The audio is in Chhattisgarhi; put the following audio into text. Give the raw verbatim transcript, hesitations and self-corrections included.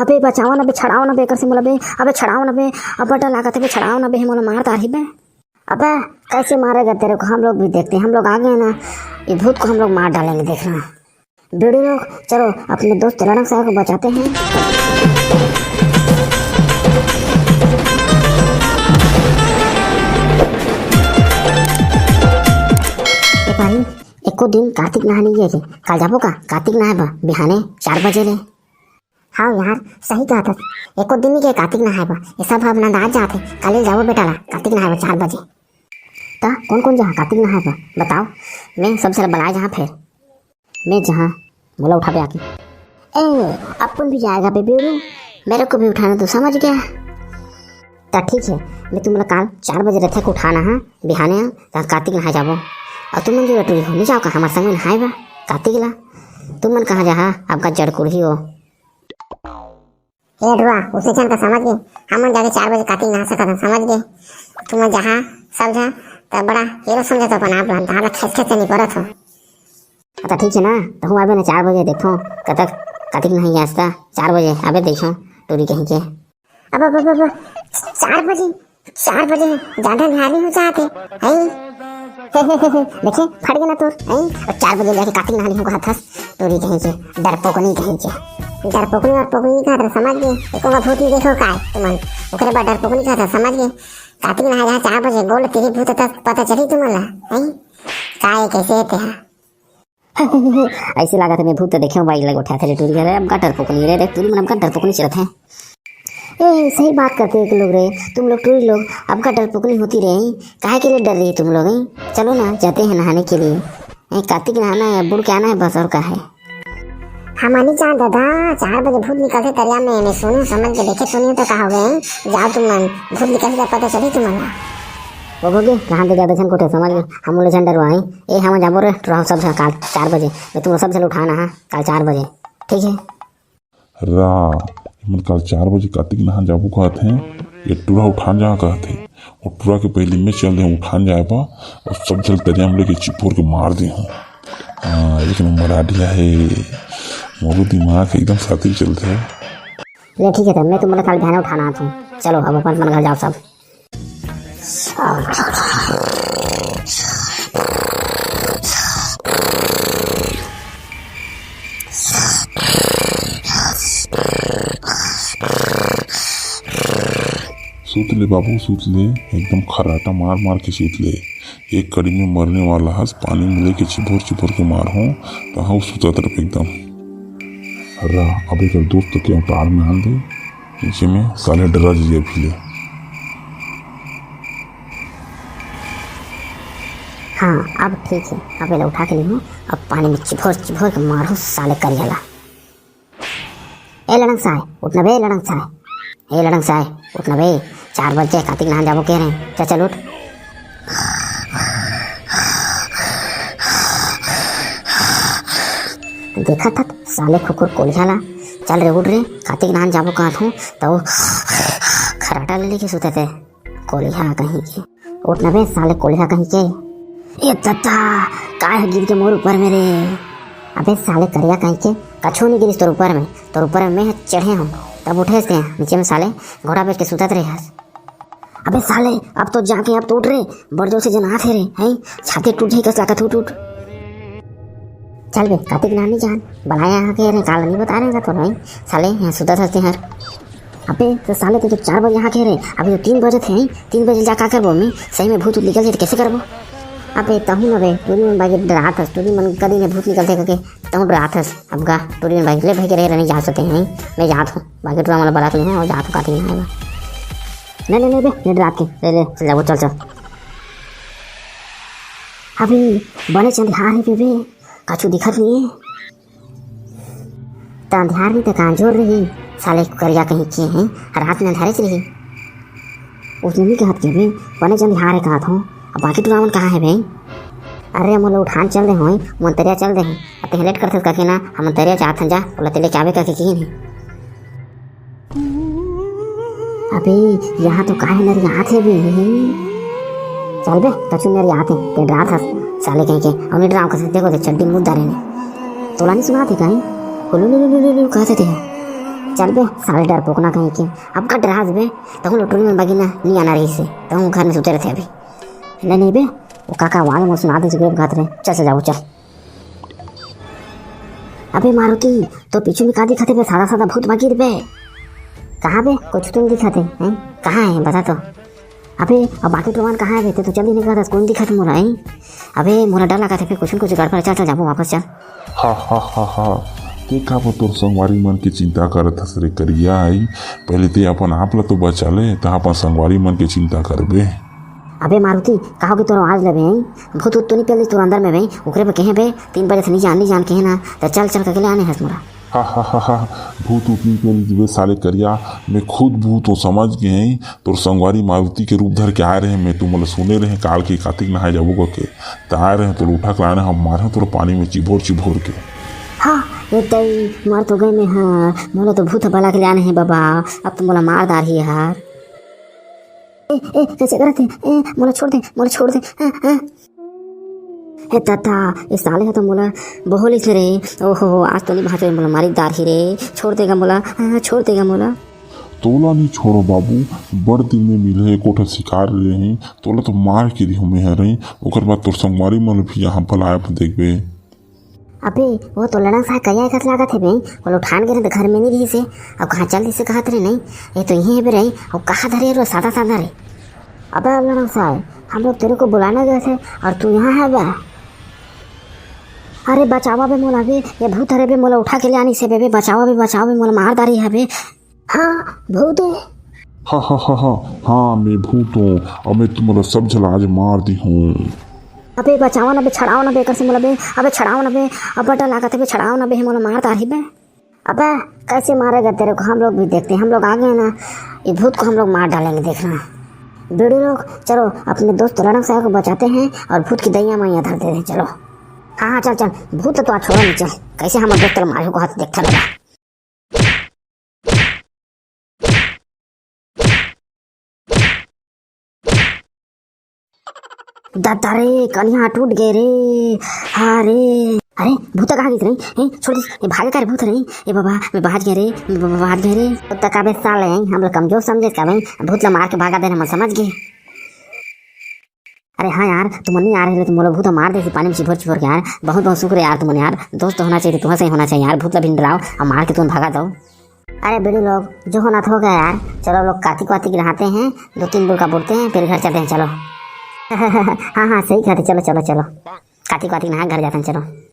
अबे बचाओ ना बे, छड़ाओ ना बे, एकर से मोला बे, अबे छड़ाओ ना बे, अब डर लागत हे बे, छड़ाओ ना बे, हे मोला मार डारही बे। अबे कैसे मारेगा तेरे को, हम लोग भी देखते हैं, हम लोग आ गए ना, ये भूत को हम लोग मार डालेंगे, देखना। बेड़ू लोग, चलो अपने दोस्त लड़ंग साहब को बचाते हैं। ए पारी, एको दिन कार्तिक नहाने गए के, काल जाबो का कार्तिक नहाए बा बिहाने चार बजे ले? हाँ यार, सही कहा था। एको दिन ही के कार्तिक नहाए बा, ये सब अब नंदा जात है, काले जाबो बेटा ला कार्तिक नहाए बा चार बजे। त कौन कौन जहा कार्तिक नहाए बा बताओ, मैं सबसे बलाए जहाँ फिर। मैं जहाँ मोला उठाबे आके। ए, अपन भी जाएगा बे बेड़ू, मेरे को भी उठाना तो समझ गया। त ठीक है, मैं तुम्हारा काल चार बजे रथे को उठाना है, बिहाने तहाँ कार्तिक नहाए जाबो। और तुम मन जो टूरी हो, नहीं जाओ का हमारे संग में नहाए बा कार्तिक ला? तुम मन कहाँ जहा, आपका जड़ कुड़ही हो। ए ढुआ, उसे चन का समझ गए, हमन जाके चार बजे कार्तिक नहा सकत हन, समझ गए? तुम जहाँ सब जा, त बड़ा हीरो समझे तो अपन आप ला, तार ला खेस खेस से नहीं परत हो। अच्छा ठीक है ना, तो हूँ आबे ना चार बजे देखो, कतक कार्तिक नहीं आस्ता, चार बजे आबे देखो, टूरी कहीं के। अब, अब, अब, अब, चार बजे, चार बजे ज्यादा न्यारी हो जाते, हैं? देखे, फट गया ना तोर, हैं? और चार बजे जाके कार्तिक नहानी होगा हथस, टूरी कहीं के, डरपोकनी कहीं के। डरपोकनी और पोकनी का तो समझ गए, एको का भूत नहीं देखो काय तुमन, ओकरे बाद डरपोकनी का तो समझ गए। कार्तिक नहा जहाँ चार बजे गोल तेरी भूत तक पता चली तुमन ला, हैं? काय कैसे है तेरा? ऐसे लागत है मैं भूत तो देखे हूँ, बाइक लग उठा थे टूरी करे, अब का डरपोकनी रे, देख टूरी मन अब का डरपोकनी चलत है। ए, सही बात करते हैं लोग रे, तुम लोग टूरी लोग, अब का डरपोकनी होती रहे, काहे के लिए डर रही है तुम लोग, हैं? चलो ना, जाते हैं नहाने के लिए। ए, कार्तिक नहाना है, बुड़ के आना है बस, और का है? हम नहीं जान दादा, चार बजे भूत निकलते तरिया में, मैं सुनू समझ के देखे सुनू तो का हो गए, जाओ तुम मन, भूत निकलते पता चली तुम मन। वो भोगे, कहाँ दे ज्यादा झन कोठे समझ गए, हम लोग झन डरवाए। ए, हम जाबो रे, टूरा सब झन काल चार बजे, मैं तुम लोग सब झन उठाना है काल चार बजे, ठीक है? रा, एमन काल चार बजे कार्तिक नहान जाबो कहत हे, ये टूरा उठान जहाँ कहत हे। और टूरा के पहले मैं चल दे उठान जाए बा, और सब झन तरिया में लेके चिपोर के मार दे हूँ। हाँ, एक नंबर आइडिया है, मोरो दिमाग एकदम साथी चलते है। ले ठीक है, तब मैं तुम्हारे काल बिहान उठाना आता हूँ। चलो, अब अपन अपन घर जाओ सब। सूत ले बाबू, सूत ले, एकदम खर्राटा मार मार के सूत ले। एक कड़ी में मरने वाला हस, पानी में लेके चिभोर चिभोर के मार हो, तहाँ सूतत रह एकदम। अरे, अब एकर दोस्त के अवतार में आन दे, नीचे में साले डरा जी अभी ले। हाँ, अब ठीक है, अब एला उठा के लेहूँ, अब पानी में चिभोर चिभोर के मारहूँ साले करिया ला। ए लड़ंग साय, उठ ना बे लड़ंग साय। ए लड़ंग साय, उठ ना बे, चार बज जाए, कार्तिक नहान जाबो कह रहे हैं, चल चल उठ। देखा था साले खुकुर कोलिहा ला, चल रे उठ रे, कार्तिक नहान जाबो कहत हूँ, तो खराटा ले लेके सुते थे। कोलिहा कहीं के। उठ ना बे साले कोलिहा कहीं के। ए तत्ता, काय है गिर के मोर ऊपर में रे? अबे साले करिया कहीं के, कछू नहीं गिरिस तोर ऊपर में, तोर ऊपर में मैं चढ़े हूँ, तब उठे से नीचे में साले घोड़ा बेच के सुतत रहे हस। अबे साले, अब तो जाके अब तो उठ रे, बड़ जोर से जनात है रे, हैं? छाती टूट जाए कस लागत, उठ उठ। चल बे, कार्तिक नानी जान, बलाया यहाँ के रे, काल नहीं बता रहे तो भाई, साले यहाँ सुतत हस तेहर। अबे तो साले, तू तो चार बजे यहाँ के रे, अभी तो तीन बजे थे, हैं? तीन बजे जा का करबो मैं? सही में भूत निकल जाए तो कैसे करबो? अबे तहू न बे, टूरी मन बाकी डरात हस, टूरी मन कदी ने भूत निकलते करके तहू डरात हस। अब गा टूरी मन बाकी ले भाई के रहे, नहीं जा सकते हैं, मैं जात हूँ, बाकी टूरा मन बरात नहीं है और जात हूँ, काटी नहीं आएगा। नहीं नहीं नहीं बे, नहीं डरात के, ले ले चल जाबो, चल चल। अबे बने चंद्रहार है बे, कछु दिखत नहीं है। त अंधियार में त कांजोर रही, साले करिया कहीं के हैं, रात में अंधारे च रही। उस नहीं कहत के बे, बने अंधियार है कहत हो, अब बाकी टुरा मन कहाँ है बे? अरे मोला उठान चल दे होई, मंतरिया चल दे होई, अब तें लेट करथस कके ना, हम मंतरिया चाहत हन जा, ओला तेले चाबे कके की नहीं। अबे, यहाँ तो काहे नरियात हे बे? चल बे, कछु नरियात हे, ते डरात हस, साले कहीं के, अउ नहीं डराव कसे, देखो ते चड्डी मुद्दा रे ने। तोला नहीं सुनात हे कहीं? हुलुलुलुलुलु कहत हे ते। चल बे, साले डरपोकना कहीं के। अब का डरास बे? तहूँ ला टूरी मन बगिन नी आना रहिसे, तहूँ घर में सुते रहिथे अभी। ले नहीं बे, वो काका आवाज मोला सुना दे, चुगले बघात रहे। चल, चल जाबो, चल। अबे मारुति, तोर पीछू में का दिखत हे बे? सादा सादा भूत बगिर बे। कहाँ बे? कुछ तो नहीं दिखत हे, हैं? कहाँ हे? बता तो। अबे, अब बाकी टूरी मन कहाँ हे बे? तें तो चल दिस कहिस, कोई नहीं दिखत मोला, हैं? अबे, मोला डर लागत हे बे, कुछ न कुछ गड़बड़ हे। चल, चल जाबो वापस, चल। हा, हा, हा, हा। तें काबर तोर संगवारी मन के चिंता करत हस रे करिया, हैं? पहले तें अपन आप ला तो बचा ले, त अपन संगवारी मन के चिंता करबे। अबे मारुति, का होगे तोर आवाज ल बे, हैं? भूत उत तो नहीं पेल दिस तोर अंदर में बे? ओकरे बर कहे बे, तीन बजे से नहीं जान, नहीं जान कहे ना, त चल, चल कहिके ले आने हस मोला। हा, हा, हा, हा। भूत उत नहीं पेल दिस बे साले करिया, मैं खुद भूत हूँ, समझ गे हँव। तोर संगवारी मारुति के रूप धर के आए रहेंव मैं, तुमन ला सुने रहेंव काल के कातिक नहाए जाबो कहिके, त आए रहेंव तोला उठा के लाने हँव, मारे हँव तोला पानी में चिभोर चिभोर के। हाँ, ए दई, मर तो गेंव मैं हा, मोला तो भूत बला के ले आने हे बाबा, अब तो मोला मार डारही यार। ए, ए, कइसे करत हे? ए, मोला छोड़ दे, मोला छोड़ दे। हाँ, हाँ। हे ददा, ए साले ह तो मोला बोहलिस रे। ओहो, आज तो नहीं बाँचों, मोला मारी डारही रे। छोड़ दे गा मोला, हाँ, छोड़ दे गा मोला। तोला नहीं छोड़ों बाबू, बड़ दिन में मिले एको ठा शिकार रहेंव, तोला तो मार के दिहूँ मैं हरे। ओकर बाद तोर संगवारी मन भी यहाँ बलाए बर देखबे। अबे, वो तो लड़ंग साय करिया कस लागत हे बे, वो लोग ठान गे रहे त घर में नहीं रहिसे, अब कहाँ चल दिसे कहत रहे नहीं, ये तो यहीं हे बे रे, वो कहाँ धरे रो सादा सादा रे। अबे लड़ंग साय, हम लोग तेरे को बुलाने गए थे और तू यहाँ है बे? अरे बचावा बे मोला बे, ये भूत हरे बे, मोला उठा के ले आनिस हे बे, बे बचावा बे, बचावा बे, मोला मार डारही हे बे। हाँ, भूत हे। हा, हा, हा, हा, हाँ, मैं भूत हूँ, अउ मैं तुमन ला सब झन ला आज मार दिहूँ। अबे बचावा ना बे, छड़ावा ना बे, एकर से मोला बे, अबे छड़ावा ना बे, अबे डर लागत हे बे, छड़ावा ना बे, मोला मार डारही बे। अबे कैसे मारेगा तेरे को, हम लोग भी देखते हैं, हम लोग आ गए ना, ये भूत को हम लोग मार डालेंगे, देखना। बेड़ू लोग, चलो अपने दोस्त लड़ंग साय को बचाते हैं और भूत की दइया मैया धर देते हैं, चलो। हाँ, हाँ, चल, चल, भूत तो आज छोड़ो नहीं, चल, कैसे हम दोस्त ला मारे को हाथ देखता रहा। ददा रे, कनिहा टूट गे रे। हाँ रे। अरे, भूत कहाँ गिस रे? ए, छोड़ दे, ए, भागे का रे भूत रे? ए बाबा, मैं बाँच गेंव रे, मैं बाबा बाँच गेंव रे। त का बे साले, हम लोग कमजोर समझे का बे? भूत ला मार के भगा देना, मैं समझ गे। अरे हाँ यार, तुमन नहीं आ रहे तो मोला भूत मार देही पानी में चिभोर चिभोर के यार। बहुत बहुत शुक्र यार तुमन यार, दोस्त होना चाहिए, तुमन सही होना चाहिए यार, भूत ला भी डराओ और मार के तुमन भगा दो। अरे बेड़ू लोग, जो होना था हो गया यार, चलो लोग कातिक वातिक नहाते हैं, दो तीन बुड़का बुड़ते हैं, फिर घर चलते हैं, चलो। हाँ हाँ सही कहते, चलो चलो चलो, कातिक वातिक नहा घर जाते हैं, चलो।